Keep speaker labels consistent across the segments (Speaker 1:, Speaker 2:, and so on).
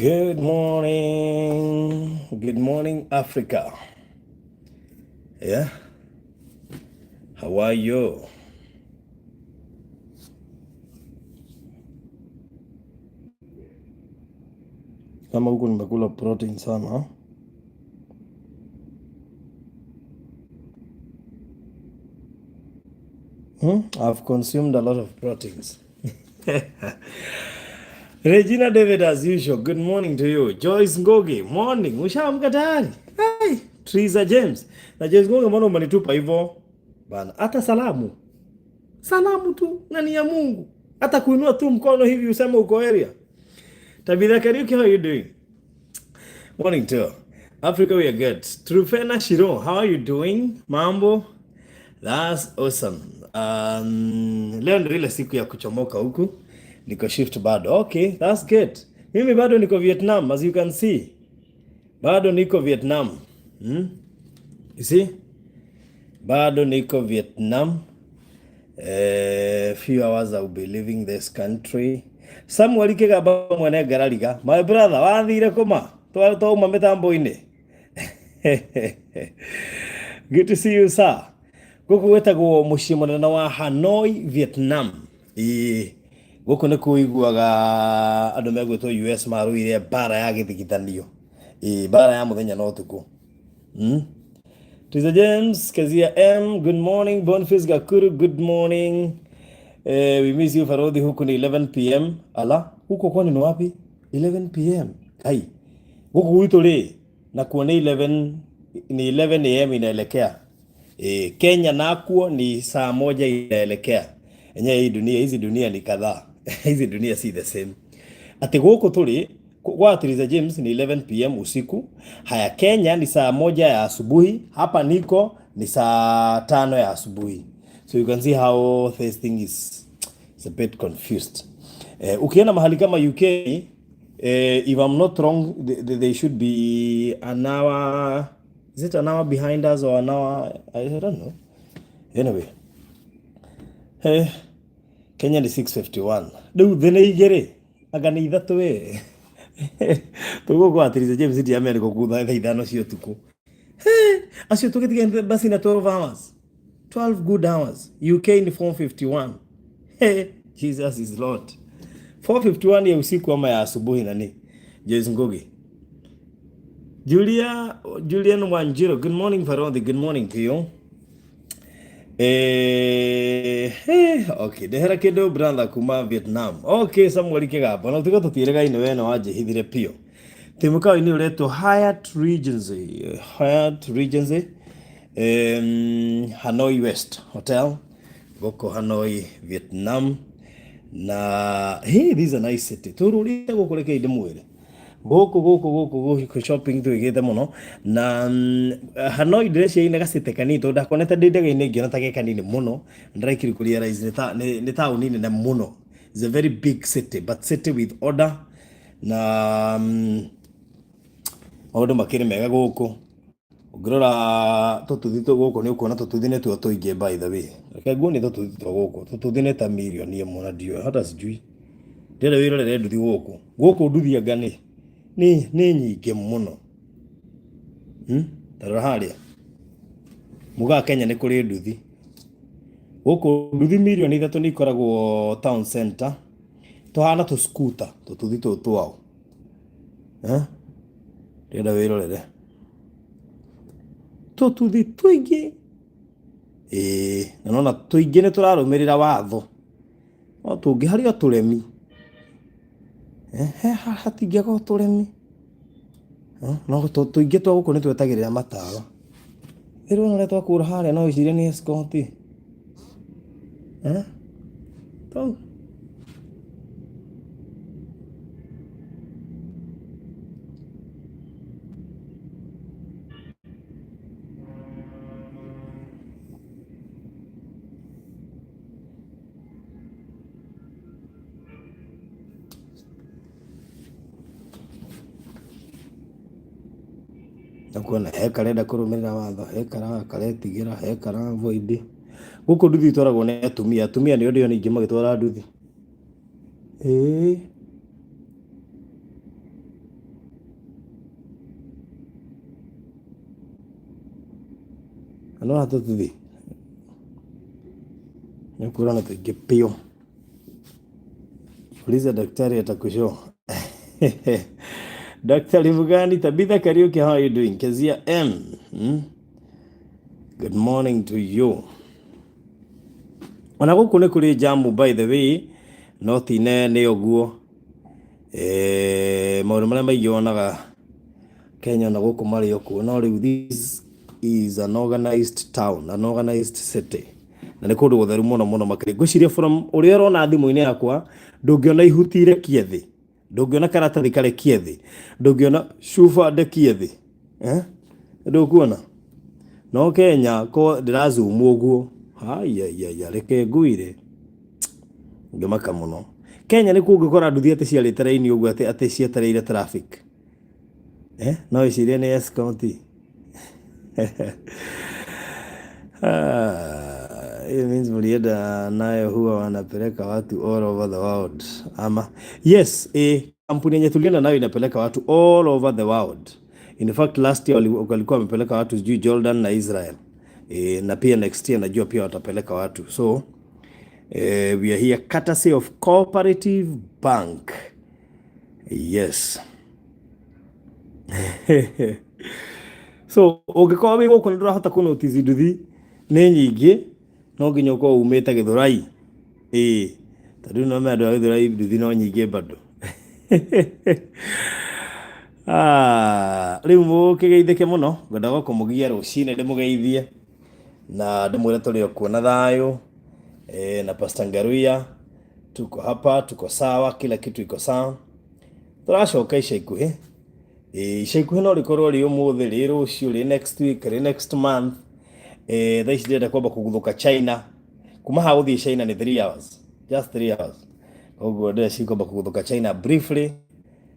Speaker 1: Good morning. Good morning, Africa. Yeah. How are you? Kama huku nimekula protein sana. I've consumed a lot of proteins. Regina David as usual. Good morning to you. Joyce Ngogi, morning. Ushaamka tayari? Hey, Triza James. Na Joyce Ngogi, mbona umenitupa hivyo? Bana, hata salamu. Salamu tu na ni ya Mungu. Hata kuinua tu mkono hivi useme uko area. Tabitha Kariuki, how are you doing? Morning to Africa, we are good. Trufena Shiro, how are you doing? Mambo? That's awesome. Leo ndio ile siku ya kuchomoka huku. Niko shift bado. Okay, that's good. Mimi bado niko Vietnam as you can see. Bado niko Vietnam. Hmm? You see? Bado niko Vietnam. Few hours I'll be leaving this country. Samuel Kigaba mwene ngarariga. My brother, wathire kuma? Twauma mitambo-inĩ. Good to see you sir. Gũkũ gwĩtagwo mũciĩ mũnene wa Hanoi, Vietnam. Ĩĩ gũkũ nĩ kũiguaga andũ megwĩtwo US marũire mbara ya gĩthigithanio. Ĩĩ mbara ya mũthenya na ũtukũ. Twiza James, Kezia M, good morning. Boniface Gakuru, good morning. We miss you Farodhi, huku ni 11 pm. Ala, huko kwani ni wapi? 11 pm. Ai. Huku gwitũ rĩ, nakuo nĩ 11 ni 11 am inaelekea. Kenya nakuo ni saa moja inaelekea. Enyewe hii dunia, hizi dunia ni kadhaa. Hizi dunia si the same. Ati gũkũ tũrĩ kwa Theresa James ni 11 pm usiku. Haya, Kenya ni saa moja ya asubuhi. Hapa niko ni saa tano ya asubuhi. So you can see how this thing is a bit confused. Ukienda mahali kama UK, if I'm not wrong, they should be an hour, is it an hour behind us or an hour? I don't know. Anyway, Kenya ni 6:51. Rĩu thĩ nĩ igĩrĩ anga nĩ ithatũ ĩ tũgũkũ Theresa James ndiamenya nĩkũ thaa ithano cia ũtukũ. Acio tũgĩtiga basi na 12 hours, 12 good hours. UK ni 4:51. Hey, Jesus is Lord. 4:51 ya usiku ama ya asubuhi nani? Joyce Ngugi. Julia Julian Wanjiro, good morning Farodhi, good morning to you. Okay, ndehera kĩndũ brother kuma Vietnam. Okay, Samuel Kĩgamba, na tiga tũtiĩrĩgaine we no wanjĩhithire biũ. Twĩ mũkawa-inĩ ũretwo Hyatt Regency, Hyatt Regency, Hanoi West Hotel, gũkũ Hanoi, Vietnam. Na hey, this is a nice city. Tũrũrĩte gũkũ reke ndĩmwĩre. Gũkũ gũkũ gũkũ gũkũ shopping twĩkĩte mũno na Hanoi ndĩreciria nĩ gacity kanini tondũ ndakonete ndĩ ndege-inĩ ngĩona ta ge kanini mũno. Ndĩraikiri kũ realize nĩ taũni nene mũno. It's a very big city but city with order na maũndũ makĩrĩ mega gũkũ. Ũngĩrora tũtuthi tũ gũkũ nĩ ũkuona tũtuthi nĩtuo tũingĩ by the way. Reke nguonie tũtuthi twa gũkũ. Tũtuthi nĩ ta mirioni ĩmwe na ndiũĩ hata sijui. Ndĩrenda wĩrorere nduthi gũkũ. Gũkũ nduthi anga nĩ nyingĩ mũno. Ta rora harĩa. Mugaga Kenya nĩ kũrĩ nduthi. Gũkũ nduthi mirioni ithatũ nĩ ikoragwo town center. Tũhana tũ scooter tũtuthi tũtũ twao. Ndĩrenda wĩrorere. Tũtuthi tũingĩ. Ĩĩ, na nona tũingĩ nĩ tũrarũmĩrĩra watho. No tũngĩ harĩ o tũremi. Hatingĩaga o tũremi. No tũingĩ twa gũkũ nĩ twetagĩrĩra matawa. Rĩu ũrĩa twakũra harĩa no wĩcirie nĩ escort. Tau. Nakuona he karenda kũrũmĩrĩra watho, he karetigĩra, he kara avoid. Gũkũ nduthi itwaragwo nĩ atumia, atumia nĩo ndĩrona aingĩ magĩtwara nduthi. Ĩĩ. Nĩwona tũtuthi nĩũkuona tũingĩ piũ. Uliza daktari atakushow. Daktari Mugani, Tabitha Kariuki, how are you doing? Kezia M. Good morning to you. Ona gũkũ nĩ kũrĩ jamu by the way, no ti nene ũguo. Eh, maũndũ marĩa maingĩ wonaga Kenya ona gũkũ marĩ o kuo, no rĩu this is an organized town, an organized city. Na nĩ kũndũ gũtheru mũno mũno makĩria. Ngwĩciria from ũrĩa ũrona thimũ-inĩ yakwa, ndũngĩona ihuti irekie thĩ, ndũngĩona karatathi karekie thĩ, ndũngĩona cuba ndekie thĩ. Eh? Ndũkuona? No Kenya ko ndĩra zoom ũguo, haiyaiyaiya reke nguire. Ngĩmaka mũno. Kenya nĩkuo ũngĩkora nduthi atĩ ciarĩte raini ũguo atĩ atĩ cietereire traffic. Eh, no wĩcirie nĩ escort. Ah, it means mlienda nayo huwa wanapeleka watu all over the world. Ama yes, kampuni yenye tulienda nayo inapeleka watu all over the world. In fact last year walikuwa wamepeleka watu sijui Jordan na Israel. Na pia next year najua pia watapeleka watu. So we are here courtesy of Cooperative Bank. Yes. So ũngĩkorwo wĩ gũkũ nĩ ndũrahota kũ notice nduthi nĩ nyingĩ, no nginya ũkorwo umĩte Gĩthũrai. Ĩĩ, tondũ no andũ a Gĩthũrai nduthi no nyingĩ bado. Ah, rĩu mũkĩgeithĩke mũno, ngwendaga kũmũgia rũcinĩ ndĩmũgeithie na ndĩmwĩre tũrĩ o kuo na thayũ na Pastor Ngaruiya tuko hapa, tuko sawa, kila kitu iko sawa. Tũracoka ica ikuhĩ. Ĩĩ, ica ikuhĩ no rĩkorwo rĩ ũmũthĩ, rĩ rũciũ, rĩ next week, rĩ next month. Thaa ici ndĩrenda kwamba kũguthũka China. Kuma haha gũthiĩ China nĩ 3 hours, just 3 hours. Koguo ndĩreciria kwamba kũguthũka China briefly,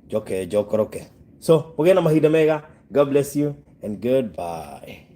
Speaker 1: njoke njokoroke. So, mũgĩe na mahinda mega. God bless you and goodbye.